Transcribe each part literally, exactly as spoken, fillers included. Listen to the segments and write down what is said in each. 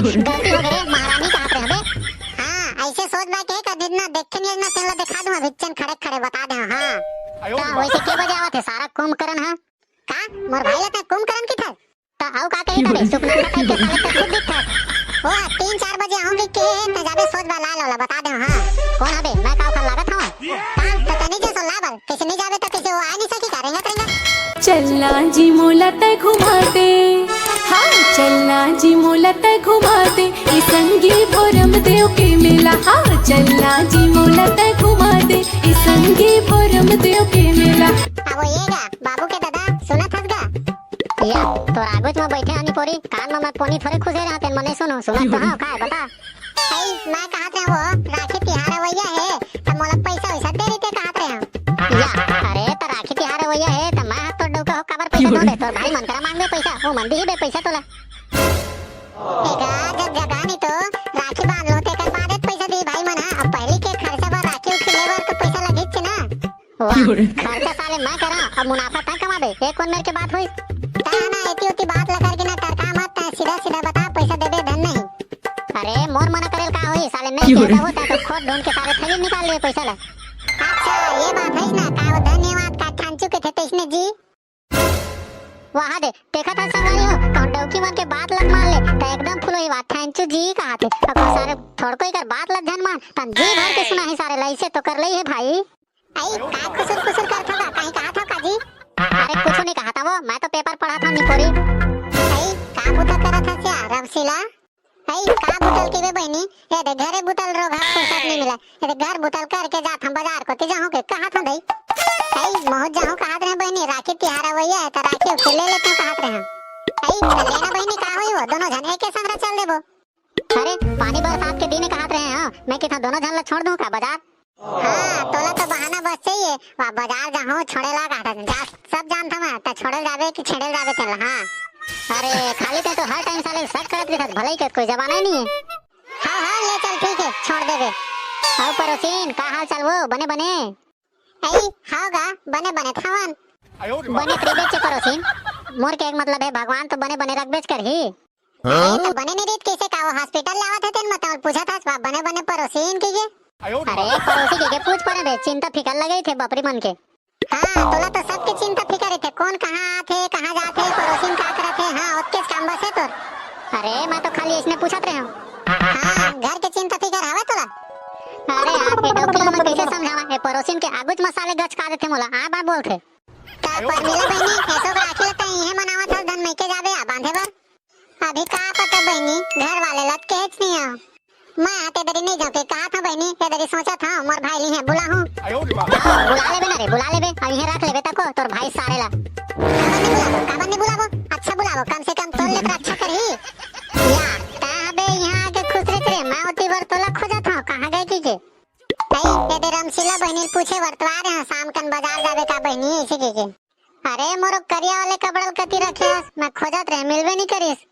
गलती हो गे रे, महारानी कहत रहे हबे। हाँ, ऐसे सोच बाय के कदी ना देखे नहीं ना, तेला दिखा दूं अभी चन खड़े खड़े बता दे। हाँ। का वैसे के बजे आवत हे सारा कुंभकर्ण ह? का? मोर भाई ला तैं कुंभकर्ण कहिथस? त अउ का कही तबे, सुपना का कही के साले त खुद दिखथस। ओ, तीन चार बजे आऊंगी के, त जाबे सोच बा लाल वाला बता दे। हाँ। कौन हबे? मैं का ओखर लागत हूँ? का? त तनी जसो लाबल, कैसे नहीं जाबे त कैसे वो आ नहीं सकी का? रेंगत रेंगत। चलना जी मोला तै घुमा दे, हाँ, चलना जी मोला तै घुमा दे, ए संगी भोरम देव के मेला, हाँ, चलना जी मोला तै घुमा दे, ए संगी भोरम देव के मेला। अब वो ये गा, बाबू के दादा, सुनत हस गा? या, तोर आगुच म बैठे आनी पोरी, कान म मैं पोनी थोरे खुसे रहा, तेन मने सुनो, सुनत तो हाँ, काय बता? भाई, मैं कहत रहे वो, राखी तिहार अवइया हे, त मोला पैसा वैसा दे रहिते कहत रहे हम। या, अरे, त राखी तिहार अवइया हे, त मैं हाथ तोड़ डौका हो, काबर पैसा दोबे? तोर भाई मन करा मांगबे पैसा, वो मन दिही बे पैसा तोला। एका जब जगा नहीं तो राखी बांध लो, तेकर बाद पैसा दी भाई मन, हाँ। अब पहली के खर्चा बर राखी उखी ले बर तो पैसा लगिच ना। वाह, खर्चा साले मैं करा, अब मुनाफा तै कमाबे, ये कौन मेर के बात होइस? ता ना एती उती बात ला करके ना टरका मत, तै सीधा सीधा बता, पैसा देबे धन नहीं। अरे मोर मना करेल का होई, साले नहीं कहता होता तो खोट ढूंढ के सारे थैली निकाल लिए पैसा ला। अच्छा, ये बात है ना, का वो धन्यवाद का ठांचू के थे तैसने जी? वाह दे, देखत हस संगवारी हो, कहूँ डौकी मन के बात लग मार ले, त एकदम फुलोही बात थैंचू जी कहत हे। अब सारे थोड़को एकर बात लग झन मान, तन जी भर के सुना ही सारे लइसे तो कर लई हे भाई। आई, का खुसुर खुसुर करत हव का? कहीं कहत हव का जी? अरे कुछ नहीं कहत हव, मैं तो पेपर पढ़त हव निपोरी। आई, का बुता करत हस या रमशीला? हई, का बुतल के बे बहिनी? ये दे घरे बुतल रोग हा फुर्सत नहीं मिला। ये दे घर बुतल करके जात हम बाजार कोती जाहूं के कहत हूं दई। हई, महूं जाहूं कहत रहे बहिनी, राखी तिहार अवइया हे त राखी उखी ले लेते कहत रहे हम। हई, त लेना बहिनी का होई वो, दोनों झन एके संग चल देबो। अरे, पानी बरसात के दिन कहत रहे हां, मैं किथा दोनों झन ला छोड़ दूं का बाजार? हाँ, तोला तो बहाना बस चाहिए। वाह, बाजार जाहूं, छोड़े ला कहा था। जा, सब जानता मैं, त छोड़े जाबे कि छेड़े जाबे तेला, हाँ। अरे, खाली ते तो हर टाइम साले शक करत रहत, भलाई के कोई जमाना ही नहीं है। हाँ, हाँ, ले चल, ठीक है, छोड़ देबे। अउ परोसीन, का हाल चाल वो? बने, बने? ऐ, हाँ गा, बने, बने थावन। बने त रहिबेच परोसीन। मोर के एक मतलब है, भगवान तो बने, बने रखबेच करही। हाँ? अरे, त बने नहीं रहित कैसे का वो हॉस्पिटल ले आवत हे तेन म, तमन पूछत हस, बने बने परोसीन कहिके। अरे, परोसी कहिके पूछ परे बे, चिंता फिकर लगे थे बपरी मन के। हाँ, तोला तो सबके चिंता फिकर रहिथे, कौन कहाँ आथे, कहाँ जाथे, परोसीन का करत हे, हाँ, ओतकेच काम बस है तोर। अरे, मैं तो खाली इसने पूछत रहे हूँ। हाँ, घर के चिंता फिकर हवे तोला? अरे यार, ये डौकी ला मैं कैसे समझावा? ये परोसीन के आगुच म साले गचका देथे मोला, आ बार बोलथे। त परमिला बहिनी, एसो राखी ल तैं इहे मनावत हस, धन मइके जाबे आ बांधे बर? अभी का पता बहिनी, घर वाले ला त कहेच नहीं हव। मैं हा ते दरी नहीं जाऊं के कहत हूं बहिनी, ये दरी सोचत हूं, मोर भाई ली है बुलाहूं। बुला लेबे ना रे, बुला लेबे, अब इहे रख लेबे तको तोर भाई सारे ला। काबर नहीं बुलाबो, काबर नहीं बुलाबो? अच्छा बुलाबो, कम से कम तोर ले त रक्षा करही। यार, तैं हबे इहां आके खुश रह रे, मैं ओती बर तोला खोजत हूं, कहां गए कहिके? नहीं, ये दे रमशीला बहिनी ल पूछे बर तो आ रहे हैं, शाम कन बाजार जाबे का बहिनी, ऐसे कहिके। अरे मोरो करिया वाले कपड़ा ल कती रखे हस, मैं खोजत रहे, मिलबे नहीं करिस।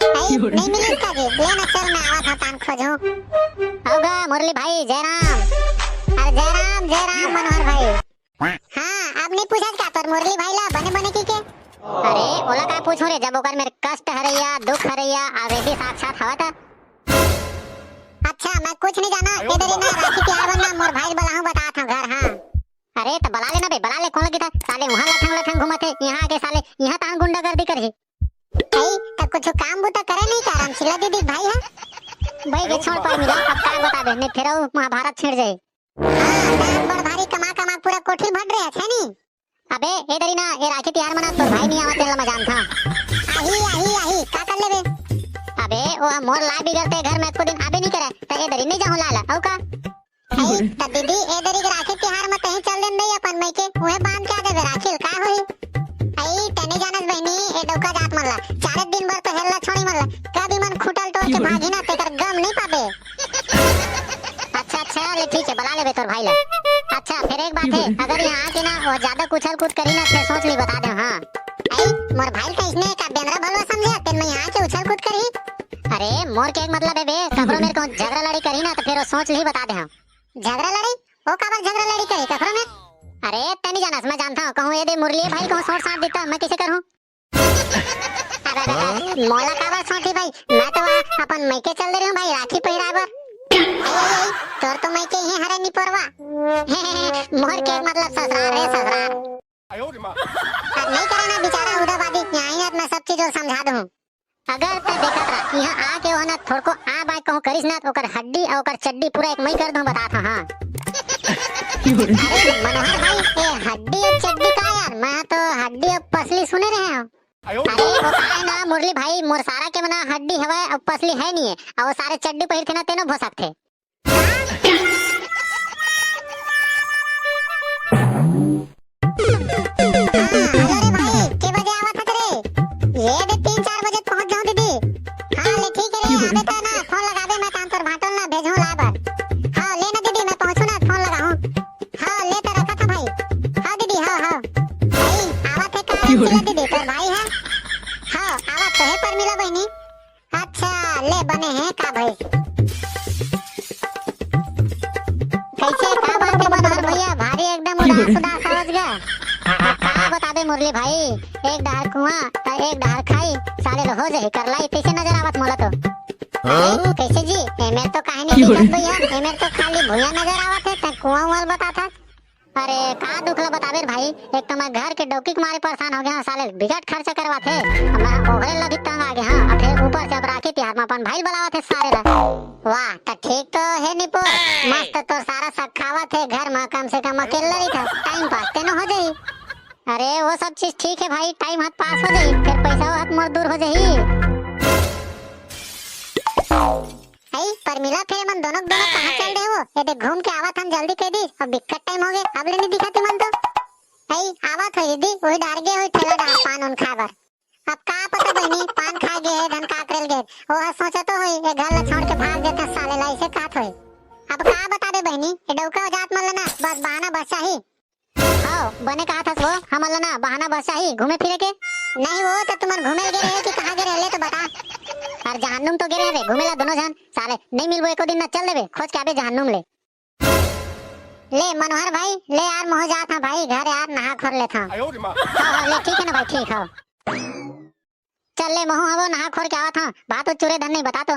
नहीं, नहीं मिलिस का जी, ले ना चल, मैं आवत हूँ, तान खोजूं। आओ गा मुरली भाई, जयराम। अरे जयराम, जयराम मनोहर भाई। हाँ, अब नहीं पूछत का तोर मुरली भाई ला, बने बने कहिके? अरे, ओला का पूछूं रे, जब ओकर मेर कष्ट हरैया, दुख हरैया, आ वेदी साक्षात हवा था। अच्छा, मैं कुछ नहीं जाना, ए दरी ना, राखी तिहार बर ना, मोर भाई ल बलाहूं, बतात हूं घर, हाँ। अरे, त बला लेना बे, बला ले, कौन लगी था? साले उहां लठंग लठंग घूमत हे, इहां आके साले, इहां तहां गुंडागर्दी करही। भाई, त कुछ काम बूता करे नहीं का, रामशीला दीदी भाई है? भाई, ये छोड़ परमिला, अब का बताबे, नहीं फेर अउ महाभारत छिड़ जाए। हाँ, दांत बड़ भारी कमा कमा पूरा कोठी भर रहे है, है नी? अबे, ए दरी ना, ए राखी तिहार मना तोर भाई नहीं आवत, तेला मैं जानता। आही, आही, आही, का कर लेबे? अबे, ओ मोर ला बिगड़ते घर में एको दिन आबे नहीं करे, त ए दरी नहीं जाहूं लाला, अउ का? आई, त दीदी, ए दरी के राखी तिहार में तहीं चल देन दई अपन मइके, उहे बांध के आ देबे राखी ल, का होही? आई, तने जानस बहिनी, ए डौका जात मन ला, चारे दिन बर तो हेल्ला छोड़ी मन ला, कभी मन खुटल तोड़ के भागी ना, तेकर गम नहीं पाबे। अच्छा, अच्छा, ले ठीक है, बला लेबे तोर भाई ला। अच्छा, फिर एक बात है, अगर यहाँ आके ना वो ज्यादा उछल कूद करी ना, फिर सोच ली, बता दे, हाँ। आई, मोर भाई का इसने का बेंदरा भलवा समझे, तेन में यहाँ आके उछल कूद करी। अरे, मोर के एक मतलब है बे, ककरो मेर कहूँ झगड़ा लड़ी करी ना, तो फिर वो सोच ली, बता दे, हाँ। झगड़ा लड़ी? वो काबर झगड़ा लड़ी करी ककरो मेर? अरे, तनी जानस, मैं जानता हूँ, कहूँ ये दे मुरली भाई, कहूँ सोट साट देता, मैं कैसे करूँ? अबे, अबे, अबे, मोला काबर सोटी भाई? मैं तो वहाँ अपन मइके चल दे रहे हूँ भाई, राखी पहिराय बर। अई, अई, अई, तोर तो मइके ही हरे निपोरवा। मोर के मतलब ससुरार हे, ससुरार। अब नहीं करे ना बेचारा हुदाबादी, यहाँ ही ना मैं सब चीज ओला समझा दूँ। अगर तैं देखत रह, यहाँ आके ओह ना थोड़को आ बाय कहूँ करिस ना, त ओकर हड्डी अउ ओकर चड्डी पूरा एक मई कर दूँ, बतात हँव, हाँ। अरे मनोहर भाई, ए हड्डी अउ चड्डी का यार, मैं तो हड्डी अउ पसली सुने रहे हँव। अरे वो का हे ना मुरली भाई, मोर सारा के मना हड्डी हवय अउ पसली हे नहीं हे, अउ वो सारे चड्डी पहिरथे ना, तेनो भोसकथे। हाँ, हेलो रे भाई, के बजे आवत हस रे? ये दे तीन चार बजे पहुँच जाहूँ दीदी। हाँ, ले ठीक हे रे, आबे त ना, फोन लगाबे, मैं तहान तोर भांटो ल ना भेजहूँ लाय बर। हाँ, ले ना दीदी, मैं पहुँचहूँ ना, फोन लगाहूँ। हाँ, ले त रखत हँव भाई। हाँ दीदी, हाँ, हाँ। भाई, आवत हे का रामशीला दीदी, तोर भाई हे? हाँ, आवत तो हे परमिला बहिनी। अच्छा, ले बने हे का भाई? कइसे का बात हे मनोहर भइया, भारी एकदम उदास उदास आवत गा। अब का बताबे मुरली भाई, एक डहर कुआं अउ एक डहर खाई, साले ल हो जाही करलाई, तइसे नजर आवत मोला तो। अरे, कइसे जी? एमेर तो काहे नहीं दिखत भइया, एमेर तो खाली भुइयां नजर आवत हे, तैं कुआं उआं ल बतात हस। अरे, का दुख ल बताबे रे भाई, एक तो मैं घर के डौकी के मारे परेशान हो गे हँव, साले बिकट खर्चा करवाथे, मैं ओकरे ल भी तंग आ गे हँव, अउ फेर ऊपर से अब राखी तिहार म अपन भाई ल बलावत हे सारे ल। वाह, त ठीक तो हे निपोर, मस्त तोर सारा सखावत हे घर म, कम से कम अकेल्ला रहिथस, time pass तेनो हो जाही। अरे, वो सब चीज ठीक हे भाई, time ह त pass हो जाही, फेर पइसा ह त मोर दूर हो जाही। अई, परमिला, फेर एमन दोनों के दोनों कहाँ चल दे वो? ए दे, घूम के आवत हन, जल्दी कह दी, अब बिक्कट time हो गे, अब ले नहीं दिखत एमन तो। अई, आवत होही दीदी, वही डहर गे होही ठेला डहर पान उन खाय बर। अब का पता बहिनी, पान खाय गे हे, धन का करे ल गे हे। वो ह सोचत तो होही, ए घर ला छोड़ के भाग देते साले ला, अइसे कहत होही। अब का बताबे बहिनी, ए डौका जात मन ला ना, बस बहाना बस चाही। हव, बने कहत हस वो, हमन ल ना बहाना बस चाही घूमे फिरे के। नहीं वो, त तुमन घूमे ल गे रहे कि कहाँ गे रहे, ले तो बता। अरे जहन्नुम तो गे रहे रे घूमे ला दोनों झन। साले, नहीं मिलबो एको दिन ना, चल देबे, खोज के आबे जहन्नुम ले। ले मनोहर भाई, ले यार, महूँ जात हँव भाई घर यार, नहा खोर लेत हँव। हव, हव, ले ठीक हे ना भाई, ठीक हव। चल ले, महूँ हवो नहा खोर के आवत हँव। भात उत चुरे धन नहीं, बता तो।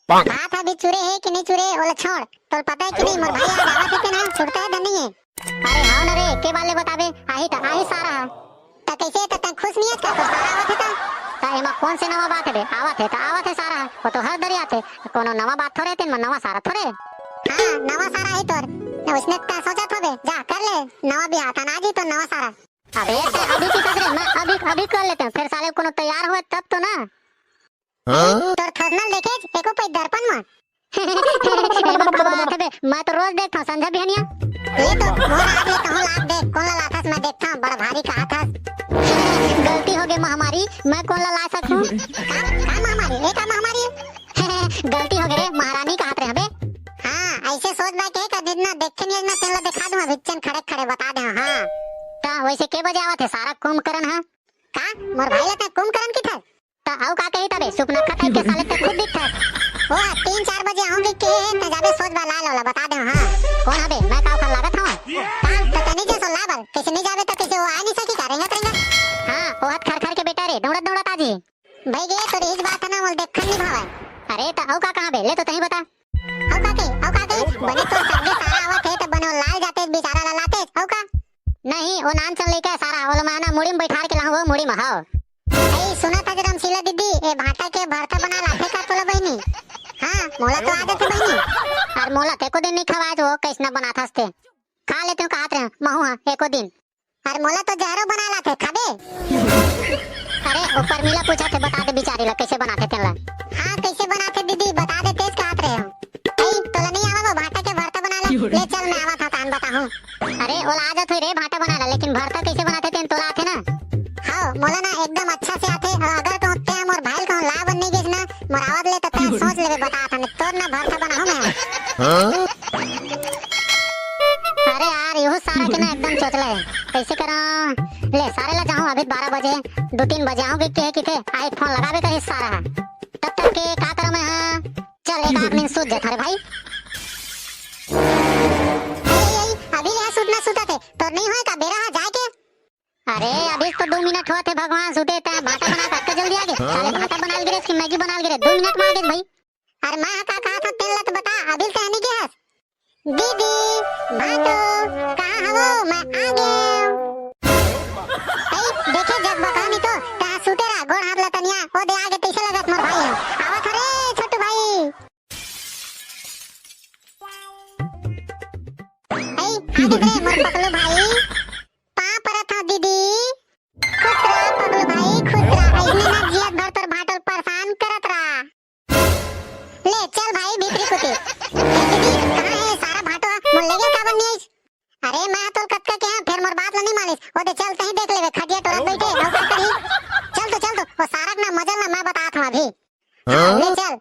भात ह अभी चुरे हे कि नहीं चुरे, ओला छोड़। तोला पता हे कि नहीं, मोर भाई आज आवत हे कि ना, छूटता हे धन नहीं हे। अरे हव न रे, के बार ले बताबे, आही त आही सारा ह। त कइसे, त तैं खुश नहीं हस का, तोर सारा आवत हे त? त एमा कौन से नवा बात हे बे, आवत हे त आवत हे सारा ह, वो तो हर दरी आथे, कोनो नवा बात थोरे हे, तेन म नवा सारा थोरे। हाँ, नवा सारा हे तोर, त उसने त सोचत होबे, जा कर ले नवा बिहाव, तहान आ जी तोर नवा सारा। अबे, ते अभी की सोच रहे? मैं अभी, अभी कर लेते हैं, फिर साले कोनो तैयार हुए तब तो ना। हाँ? तोर थोसनल देखे एको पई दर्पण म। एमा का बात हे बे, मैं तो रोज देखत हँव संझा बिहनिया। ले तो मोर आग ले कहूँ लाग दे, कोन ला लाथस मैं देखत हँव, बड़ भारी कहत हस। गलती हो गे महामारी, मैं कोन ला ला सकूँ? का, का महामारी? ए का महामारी? गलती हो गे रे, महारानी कहत रहे हबे। हाँ, अइसे सोच बाय के का जितना देखे नहीं ना, तेन ला देखा दूँ, अभी चेन खड़े खड़े बता दे, हाँ। त वइसे के बजे आवत हे सारा कुंभकर्ण ह? का? मोर भाई ला तैं कुंभकर्ण कहिथस? त अउ का कही तबे, सुपनखा टाइप के साले तैं खुद दिखथस। ओ, तीन चार बजे आहूँ कहिके हे, तैं जाबे सोच बाय ला, ओला बता दे, हाँ। कोन हबे? मैं का ओखर लागत हँव? का? त तैं नहीं जस ओला बर, कइसे नहीं जाबे त कइसे वो आ नहीं सकी का, रेंगत रेंगत? हाँ, ओह त खरखर के बेटा रे, दौड़त दौड़त आ जी। भई गे, तोर इहीच बात हे ना, मोला देखन नहीं भावय। अरे, त अउ का कहाँ बे? ले तो तहीं बता। अउ का कही, अउ का कही? बने तोर सगे सारा आवत हे, त बने वो लाल जाते बेचारा ला लाते, अउ का? नहीं, वो नान चन लइका हे सारा, ओला मैं ना मुड़ी में बैठार के लाहूँ, वो मुड़ी में, हव। अई, सुनत हस रामशीला दीदी, ए भांटा के भरता बनाय ल आथे का तोला बहिनी? हाँ, मोला तो आ जाथे बहिनी। अरे मोला त एको दिन नहीं खवाय वो, कइसना बनाथस ते। खा लेतेंव कहत रहेंव, महूँ ह एको दिन। अरे मोला तो जहरो बनाय ल आथे, खाबे? अरे, वो परमिला पूछत हे, बता दे बिचारी ला, कइसे बनाथे तेन ला। हाँ, कइसे बनाथे दीदी, बता दे, तेच कहत रहेंव। अई, तोला नइ आवय वो भांटा के भरता बनाय ला? ले चल, मैं आवत हँव, तहान बताहूँ। अरे, ओला आ जात होही रे भांटा बनाय ला, लेकिन भरता कइसे बनाथे तेन तोला आथे ना? हव, मोला ना एकदम अच्छा से आथे, अउ अगर कहूँ तैं मोर भाई ल कहूँ ला बन नइ गेस ना, मोर आवत ले त तैं सोच लेबे, बतात हँव, तोर ना भरता बनाहूँ मैं। हाँ? अरे यार, इहू सारा के ना एकदम चोचला हे। कइसे करँव? ले, सारे ला जाहूँ अभी बारह बजे, दू तीन बजे आहूँ कहिके हे कहिथे, आही त फोन लगाबे करही सारा ह। तब तक के का करँव मैं ह? चल, एक आदमी सूत जात हरे भाई। अरे, अरे, अभी ले सूतना सूतत हे, तोर नहीं होय का बेरा ह जाय के? अरे, अभी तो दू मिनट होवत हे भगवान, सूते तैं भांटा बना के अतका जल्दी आ गे? साले भांटा बनाय ल गे रहेस कि मैगी बनाय ल गे रहेस? दू मिनट म आ गेस भाई। मैं ह का कहा था, तेन ला तो बता, अभी से हनी के हस। दीदी, भाटो, कहाँ हवो? मैं आ गेव। अई, देखे जगबका नी तो, तहाँ सुते रहा, गोड़ हाथ लतनिया, ओ दे आगे तैसे लगत मोर भाई ह। आवत हरे, छोटू भाई। अई, आगे रे, मोर पकलू भाई। पाँव परत हँव दीदी। खुश रहा पकलू भाई, खुश रहा। अइसने ना जियत भर तोर भाटो ल परेशान करत रहा। ले चल भाई भीतरी कुती। ए दीदी, कहाँ हे सारा भाटो? मोर लेगे काबर नी आइस? अरे मैं ह तोल कतका के हँव, फेर मोर बात ला नी मानिस। ओ दे चल, तहीं देख लेबे, खटिया टोरत बइठे, अउ का करही? चल तो, चल तो, ओ सारा के ना मजा ल ना मैं बतात हँव अभी। हाँ, ले चल।